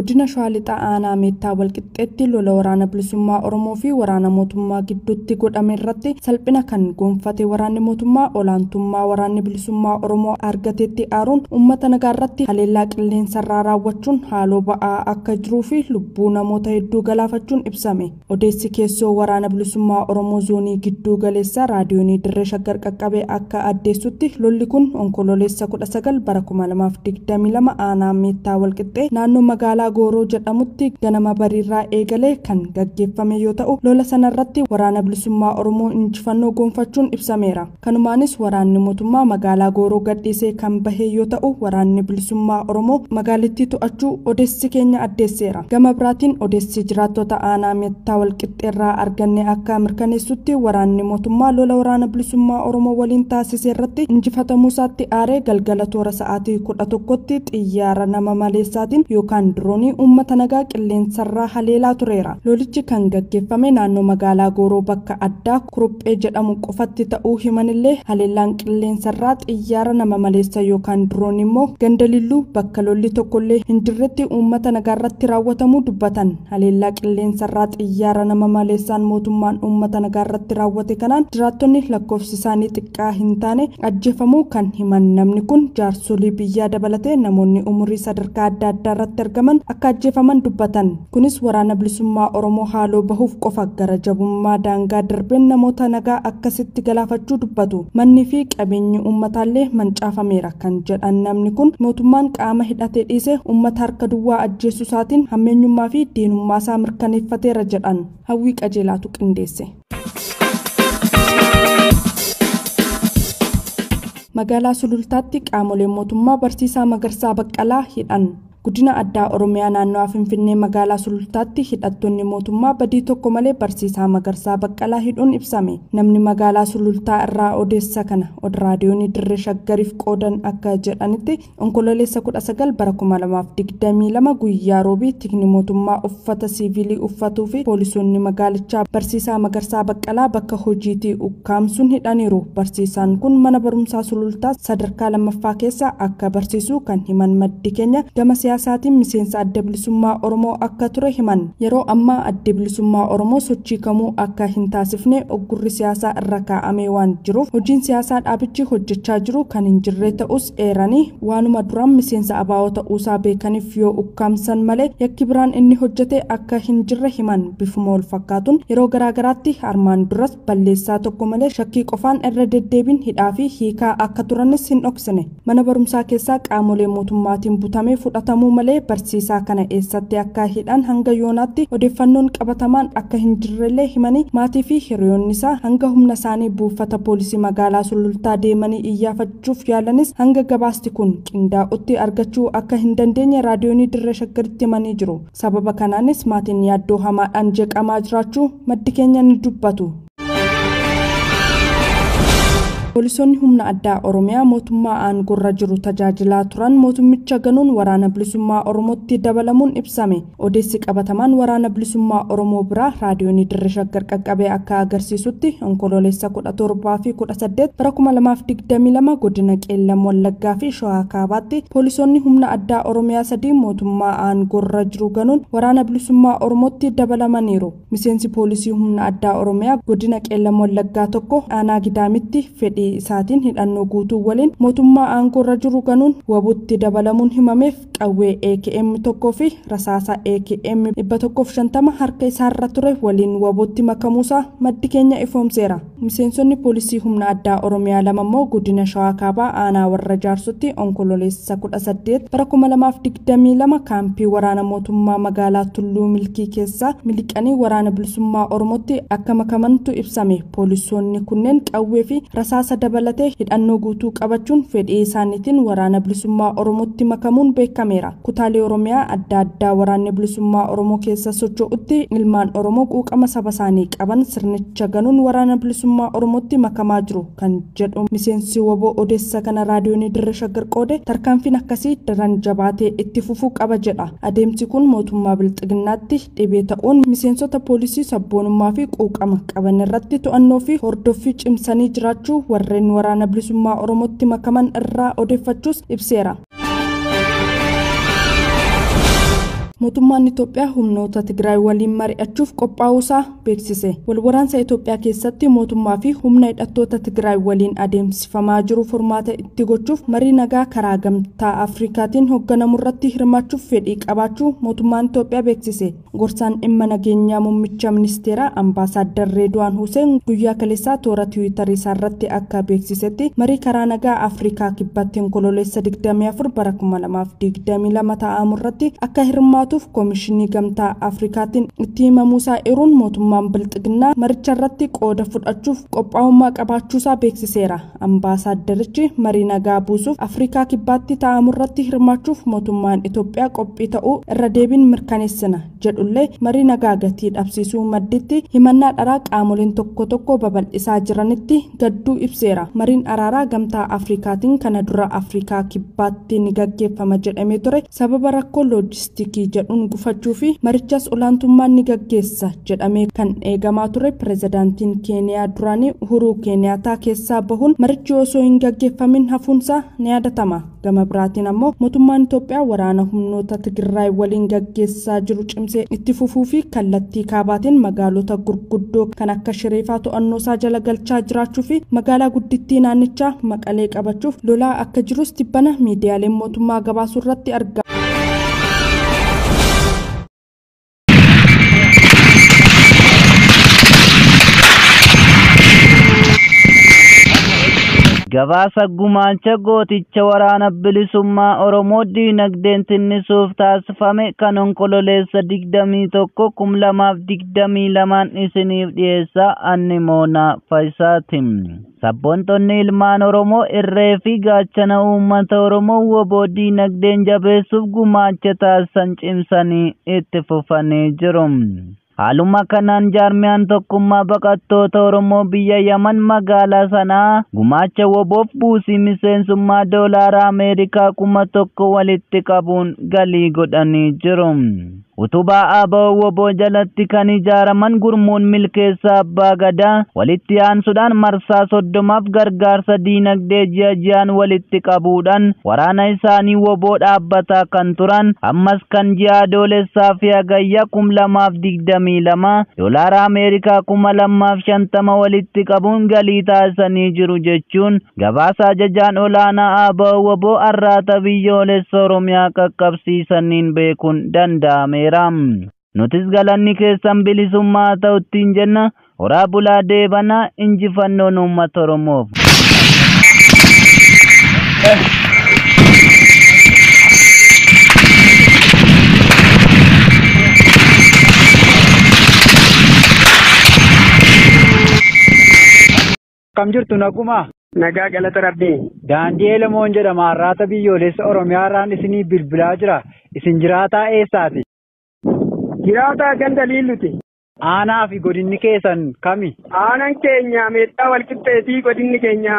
Godina Shawaa Lixaa Aanaa Meettaa Walqixxeetti lola waraana bilisummaa Oromoo fi waraana mootummaa gidduutti godhame irratti salphina kan gonfate waraanni mootummaa olaantummaa waraanni bilisummaa Oromoo argatetti aaruun uummata nagaa irratti haleellaa qilleensarraa raawwachuun haaloo ba'aa akka jiruu fi lubbuu namoota hedduu galaafachuun ibsame. Odeessi keessoo waraana bilisummaa Oromoo zoonii gidduu galeessaa raadiyoonii Dirree Shaggar qaqqabee akka addeessutti lolli kun onkololeessa 19 bara 2022 aanaa Meettaa Walqixxee naannoo magaalaa Gooroo jedhamutti ganama bariirraa eegalee kan gaggeeffame yoo ta'u lola sanarratti waraana bilisummaa Oromoo injifannoo gonfachuun ibsameera. Kanumaanis waraanni mootummaa magaalaa Gooroo gadhiisee kan bahe yoo ta'u waraanni bilisummaa Oromoo magaalittii to'achuu odeessi keenya addeesseera. Gama biraatiin odeessi jiraattota aanaa Meettaa Walqixxeerraa arganne akka mirkaneessutti waraanni mootummaa lola waraana bilisummaa Oromoo waliin taasise irratti injifatamuu isaatti aaree galgala toora sa'aatii 11tti xiyyaara nama maleessaatiin yookaan diroonii uummata nagaa qilleensarraa haleelaa tureera. Lolichi kan gaggeeffame naannoo magaalaa Gooroo bakka addaa Kuruphee jedhamu qofatti ta'uu himanillee haleellaan qilleensarraa xiyyaara nama maleessa yookaan diroonii immoo ganda Lilluu bakka lolli tokkollee hin jirretti uummata nagaarratti raawwatamuu dubbatan. Haleellaa qilleensarraa xiyyaara nama maleessaan mootummaan uummata nagaarratti raawwate kanaan jiraattonni lakkoofsi isaanii xiqqaa hin taane ajjeefamuu kan himan namni kun jaarsolii biyyaa dabalatee namoonni umurii sadarkaa adda addaa irratti argaman akka ajjeefaman dubbatan. Kunis waraana bilisummaa Oromoo haaloo bahuuf qofa gara jabummaa daangaa darbeen namoota nagaa akkasitti galaafachuu dubbatu. Manni fi qabeenyi uummataallee mancaafameera kan jedhan namni kun mootummaan qaama hidhatee dhiise uummata harka duwwaa ajjeesuu isaatiin hammeenyummaa fi diinummaa isaa mirkaneeffateera jedhan. Hawwii Qajeelaatu qindeesse. Magaalaa Sulultaatti qaamoleen mootummaa barsiisaa Magarsaa Baqqalaa hidhan. Godina addaa Oromiyaa naannoo Finfinnee magaalaa Sulultaatti hidhattoonni mootummaa badii tokko malee barsiisaa Magarsaa Baqqalaa hidhuun ibsame. Namni magaalaa Sulultaa irraa odeessa kana raadiyoonii Dirree Shaggariif qoodan akka jedhanitti onkololeessa 19 bara 2022 guyyaa roobii tikni mootummaa uffata siivilii uffatuu fi poolisoonni magaalichaa barsiisaa Magarsaa Baqqalaa bakka hojiitii ukkaamsuun hidhaniiru. Barsiisaan kun mana barumsaa Sulultaa sadarkaa lammaffaa keessa akka barsiisu kan himan maddi keenya gama siyaasaatiin miseensa adda bilisummaa Oromoo akka ture himan. Yeroo ammaa adda bilisummaa Oromoo sochii kamuu akka hin taasifne oggurri siyaasaa irra kaa'amee waan jiruuf hojiin siyaasaa dhaabichi hojjechaa jiru kan hin jirre ta'us eeranii waanuma duraan miseensa ABO ta'uusaa beekaniif yoo ukkaamsan malee yakki biraan inni hojjete akka hin jirre himan. Bifuma wal fakkaatuun yeroo garaagaraatti armaan duras balleessaa tokko malee shakkii qofaan irra deddeebiin hidhaa fi hiikaa akka turanis hin dhoksine. Mana barumsaa keessaa qaamolee mootummaatiin butamee fudhatamu malee barsiisaa kana eessatti akka hidhan hanga yoonaatti odeeffannoon qabatamaan akka hin jirrellee himanii maatii fi hiriyoonni isaa hanga humna isaanii buufata poolisii magaalaa Sulultaa deemanii iyyaafachuuf yaalanis hanga gabaasti kun qindaa'utti argachuu akka hin dandeenye raadiyoonii Dirree Shaggaritti himanii jiru. Sababa kanaanis maatiin yaaddoo hamaadhaan jeeqamaa jiraachuu maddi keenya ni dubbatu. Poolisoonni humna addaa Oromiyaa mootummaa aangorra jiru tajaajilaa turan mootummicha ganuun waraana bilisummaa Oromootti dabalamuun ibsame. Odeessi qabatamaan waraana bilisummaa Oromoo biraa raadiyoonii Dirree Shaggar qaqqabee akka agarsiisutti onkololeessa 17 fi 18 bara 2022 godina Qeellam Wallaggaa fi Shawaa Kaabaatti poolisoonni humna addaa Oromiyaa sadii mootummaa aangorra jiru ganuun waraana bilisummaa Oromootti dabalamaniiru. Miseensi poolisii humna addaa Oromiyaa godina Qeellam Wallaggaa tokko aanaa Gidaamitti fedhii isaatiin hidhannoo guutuu waliin mootummaa aangoorra jiru ganuun wabutti dabalamuun himameef qawwee AKM 1 fi rasaasa AKM 150 harka isaarra ture waliin wabutti makamuusaa maddi keenya ifoomseera. Miseensonni poolisii humna addaa Oromiyaa lama immoo godina Shawaa Kaabaa aanaa warra Jaarsotti onkololeessa 18 bara 2022 kaampii waraana mootummaa magaalaa Tulluu Milkii keessaa miliqanii waraana bilisummaa Oromootti akka makamantu ibsame. Poolisoonni kunneen qawwee fi rasaasa dabalatee hidhannoo guutuu qabachuun fedhii isaaniitiin waraana bilisummaa Oromootti makamuun beekameera. Kutaalee Oromiyaa adda addaa waraanni bilisummaa Oromoo keessa socho'utti ilmaan Oromoo quuqama saba isaanii qaban sirnicha ganuun waraana bilisummaa Oromootti makamaa jiru kan jedhu miseensi waboo odeessa kana raadiyoonii Dirree Shaggar qoode tarkaanfiin akkasii daran jabaatee itti fufuu qaba jedha. Adeemsi kun mootummaa bilxiginnaatti dhibee ta'uun miseensota poolisii sabboonummaa fi quuqama qaban irratti to'annoo fi hordoffii cimsanii jiraachuu warreen waraana bilisummaa Oromootti makaman irraa odeeffachuus ibseera. Mootummaan Itoophiyaa humnoota Tigraay waliin mari'achuuf qophaa'uusaa beeksise. Walwaraansa Itoophiyaa keessatti mootummaa fi humna hidhattoota Tigraay waliin adeemsifamaa jiru furmaata itti gochuuf marii nagaa karaa gamtaa Afrikaatiin hoogganamu irratti hirmaachuuf fedhii qabaachuu mootummaan Itoophiyaa beeksise. Gorsaan dhimma nageenyaa muummicha ministeeraa Ambaasaadder Reedwaan Huseen guyyaa kaleessaa toora Tiwiitarii isaarratti akka beeksisetti marii karaa nagaa Afrikaa kibbaatti onkololeessa 24 bara 2022 taa'amu irratti akka hirmaatu Koomishinii Gamtaa Afrikaatiin itti himamuusaa eeruun mootummaan Bilxiginnaa maricha irratti qooda fudhachuuf qophaa'ummaa qabaachuusaa beeksiseera. Ambaasaadderichi marii nagaa buusuuf Afrikaa kibbaatti taa'amu irratti hirmaachuuf mootummaan Itoophiyaa qophii ta'uu irra deebiin mirkaneessina jedhullee marii nagaa gatii dhabsiisuu madditti himannaa dharaa qaamoleen tokko tokko babal'isaa jiranitti gadduu ibseera. Mariin araaraa Gamtaa Afrikaatiin kana dura Afrikaa kibbaatti ni gaggeeffama jedhamee ture sababa rakkoo loojistikii jedhuun gufachuu fi marichas olaantummaan ni gaggeessa jedhamee kan eegamaa ture pirezidaantiin Keeniyaa duraanii Uhuru Keeniyaataa keessaa bahuun marichi osoo hin gaggeeffamin hafuunsaa ni yaadatama. Gama biraatiin ammoo mootummaan Itoophiyaa waraana humnoota Tigraay waliin gaggeessaa jiru cimsee itti fufuu fi kallattii kaabaatiin magaalota gurguddoo kan akka Shireefaa to'annoo isaa jala galchaa jiraachuu fi magaalaa guddittii naannichaa Maqalee qabachuuf lolaa akka jirus tibbana miidiyaaleen mootummaa gabaasuu irratti argama. Gabaasa gumaacha gooticha waraana bilisummaa Oromoo diinagdeen tinnisuuf taasifame kan onkololeessa 21 2022 isiniif dhiyeessa anni Moonaa Faayisaati. Sabboontonni ilmaan Oromoo irree fi gaachana uummata Oromoo woboo diinagdeen jabeessuuf gumaacha taasisan cimsanii itti fufanii jiru. Haaluma kanaan jaarmiyaan tokkummaa baqattoota Oromoo biyya Yaman magaalaa sanaa gumaacha woboof buusii miseensummaa doolaara Ameerikaa 1000 walitti qabuun galii godhanii jiru. Utubaa ABO woboo jalatti kan ijaaraman gurmuun milkeessaa abbaa gadaa walitti aansuudhaan marsaa 30 gargaarsa diinagdee ji'a ji'aan walitti qabuudhaan waraana isaanii woboo dhaabbataa kan turan ammas kan ji'a adoolessaa fi hagayya 2022 doolaara Ameerikaa 2050 walitti qabuun galii taasisanii jiru jechuun gabaasa ajajaan olaanaa ABO woboo arraata biyyoolessa Oromiyaa qaqqabsiisaniin beekuun danda'ameera. Nutis galanni keessan bilisummaa ta'uttiin jenna. Horaa bulaa deebanaa injifannoon uummata Oromoof. Akkam jirtu naguma? Nagaa galata rabbii. Daandii Elemoon jedhama. Arraata biyyoolessa Oromiyaa irraan isinii bilbilaa jira. Isin jiraataa eessaati? Jiraataa ganda Liilluti. Aanaa fi godinni keessan kami? Aanaan keenya Meettaa Walqixxeetii, godinni keenya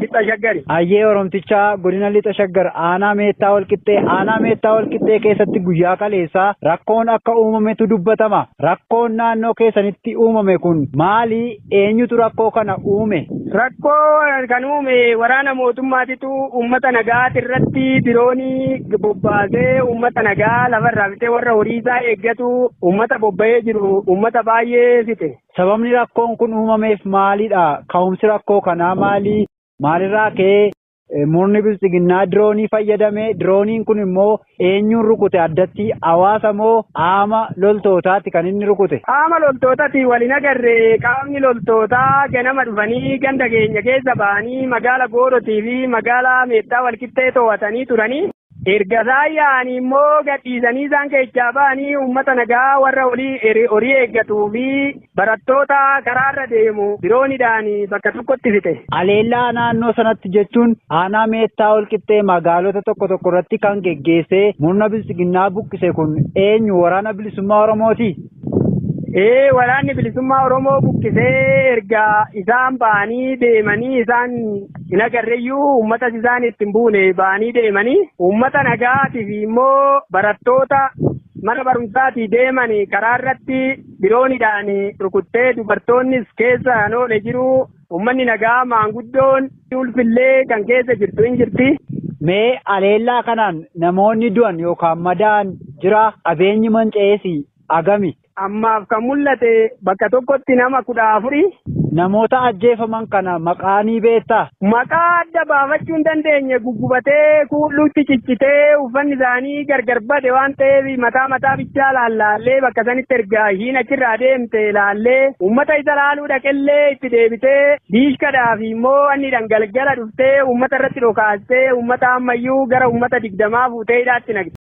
Lixa Shaggari. Ayyee Oromtichaa godina Lixa Shaggar aanaa Meettaa Walqixxee. Aanaa Meettaa Walqixxee keessatti guyyaa kaleessaa rakkoon akka uumametu dubbatama. Rakkoon naannoo keessanitti uumame kun maali? Eenyutu rakkoo kana uume? Rakkoo kan uume waraana mootummaatitu uummata nagaati irratti diroonii bobbaasee uummata nagaa lafarraa fitee warra horiisaa eeggatu uummata bobba'ee jiru uummata baay'ee fixe. Sababni rakkoon kun uumameef maalidha? Ka'umsi rakkoo kanaa maali? Maalirraa ka'ee murni bilxiginnaa diroonii fayyadame? Dirooniin kun immoo eenyuun rukute? Addatti hawaasa moo qaama loltootaati kan inni rukute? Qaama loltootaati waliin agarre. Qaamni loltootaa ganama dhufanii ganda keenya keessa ba'anii magaala Goorotii fi magaala Meettaa Walqixxee to'atanii turanii. Erga isaan yaa'anii immoo gadhiisanii isaan keessaa ba'anii uummata nagaa warra horii eeggatuu fi barattoota karaarra deemu dirooniidhaan bakka tokkotti fixe. Aleellaa naannoo sanatti jechuun aanaa Meettaa Walqixxee magaalota tokko tokko irratti kan geggeessee murna bilxiginnaa buqqise kun eenyu? Waraana bilisummaa Oromooti? Waraanni bilisummaa Oromoo buqqisee erga isaan ba'anii deemanii isaan hin agarreyyuu uummatas isaan ittiin buune ba'anii deemanii uummata nagaatiif immoo barattoota mana barumsaatii deeman karaa irratti dirooniidhaan rukuttee dubartoonnis keessa kan oole jiru. Uummanni nagaa maanguddoon ulfillee kan keessa jirtu hin jirti. Mee aleellaa kanaan namoonni du'an yookaan madaa'an jira? Qabeenyi manca'ees agami? Ammaaf kan mul'ate bakka tokkotti nama 14. Namoota ajjeefaman kana maqaa ni beektaa? Maqaa adda baafachuu hin dandeenye, guggubatee kuulluutti ciccitee uffanni isaanii gargar bade waan ta'eef mataa mataa bichaa laallaallee bakka sanitti ergaa ishiin achirraa deemte laallee uummata isa laaluu dhaqellee itti deebitee diishkadhaaf immoo inni dhangalgala dhuftee uummata irratti dhokaastee uummata ammayyuu gara uummata 20 fuutee hidhaatti naqxe.